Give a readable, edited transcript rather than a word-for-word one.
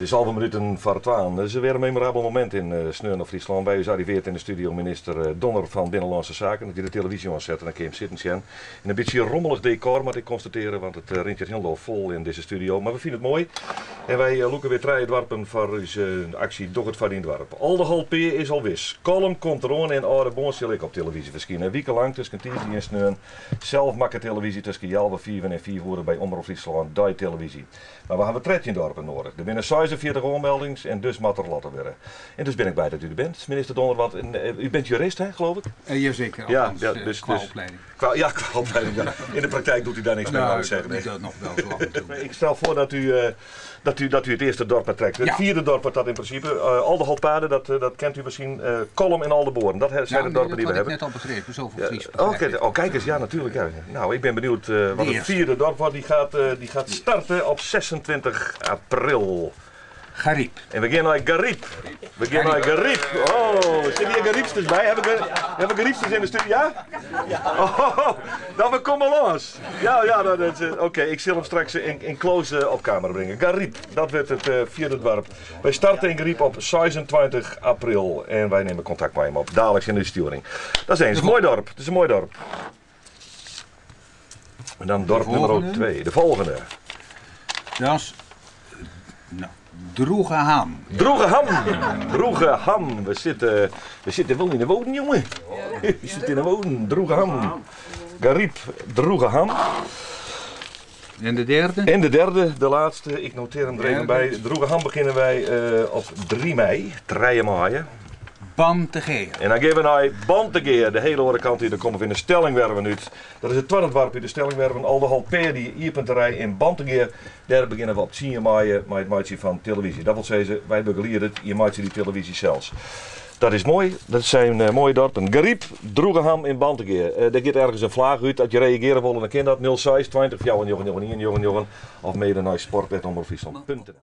It is 11 minuten foar twaen. Dat is wer in memorabel momint yn Sneon op Fryslân. By ús arriveart yn de studio minister Donner fan Binnenlânske Saken. As je de televyzje oansette, dan kin je him sitten sjen. In in bytsje rommelich dekor, moat ik konstatearje, want it rint hjir hielendal fol yn dizze studio. Mar we fine it moai. En wy lûke wer trije doarpen foar ús aksje Doch it foar dyn doarp. Aldeholtpea is al wis. Kollum komt deroan en Aldeboarn sil ek op televyzje ferskine. Wike lang tusken tiisdei en sneon. Selsmakke televyzje tusken healwei fiven en fiif oere by Omrop Fryslân Deitelevyzje. Mar we hawwe 13 doarpen nedich. Der binne 46 oanmeldings en dus moat der lotte wurde. En dus bin ik blij dat u der bent, minister Donner. Want u bent jurist, hè, geloof ik? Jazeker, althans, ja, dus, qua dus, opleiding. Qua, ja, qua opleiding. Ja. In de praktijk doet u daar niks mee, nou, ik zeggen. Ik dat nog wel zo af en toe. Ik stel voor dat u het eerste dorp maar trekt. Het vierde dorp wordt dat in principe. Aldeholtpade, dat kent u misschien. Kollum en Aldeboarn, dat zijn de dorpen die we hebben. Dat had ik net al begrepen, zoveel Fries. Oké, oh, kijk eens, ja natuurlijk. Ja. Nou, ik ben benieuwd wat het vierde dorp wordt. Die gaat starten op 26 april. Garyp. En we gaan naar Garyp. We gaan naar Garyp. Oh, zitten hier Garypsters bij? Hebben we Garypsters in de studio? Ja? Oh, nou, we komen los. Ja, nou, oké, ik zal hem straks in close op camera brengen. Garyp, dat wordt het vierde dorp. Wij starten in Garyp op 26 april. En wij nemen contact met hem op, dadelijk in de sturing. Dat is eens een mooi dorp. Het is een mooi dorp. En dan dorp nummer 2, de volgende. Dat is, nou, Droegeham. Droegeham. Droegeham. We zitten wel in de woning, jongen. We zitten in de woning. Droegeham. Garyp, Droegeham. En de derde? En de derde, de laatste. Ik noteer hem er even bij. Droegeham beginnen wij op 3 mei. 3 mei. Bantegea. En dan geven we naar Bantegea, de hele andere kant hier. Dan komen we in de Stellingwerven uit. Dat is het tweede dorp in de Stellingwerven. Aldeholtpea, die iepenterij in Bantegea. Daar beginnen we op 10 mei met het maatje van televisie. Dat wil zeggen, wij begeleiden het, je maatje die televisie zelfs. Dat is mooi, dat zijn mooie dorpen. Garyp, Droegeham in Bantegea. Daar gaat ergens een vlaag uit. Als je reageren wil, dan kan dat. 06 20 4 9 9 9 9 of mede naar sport@omroepfriesland.nl.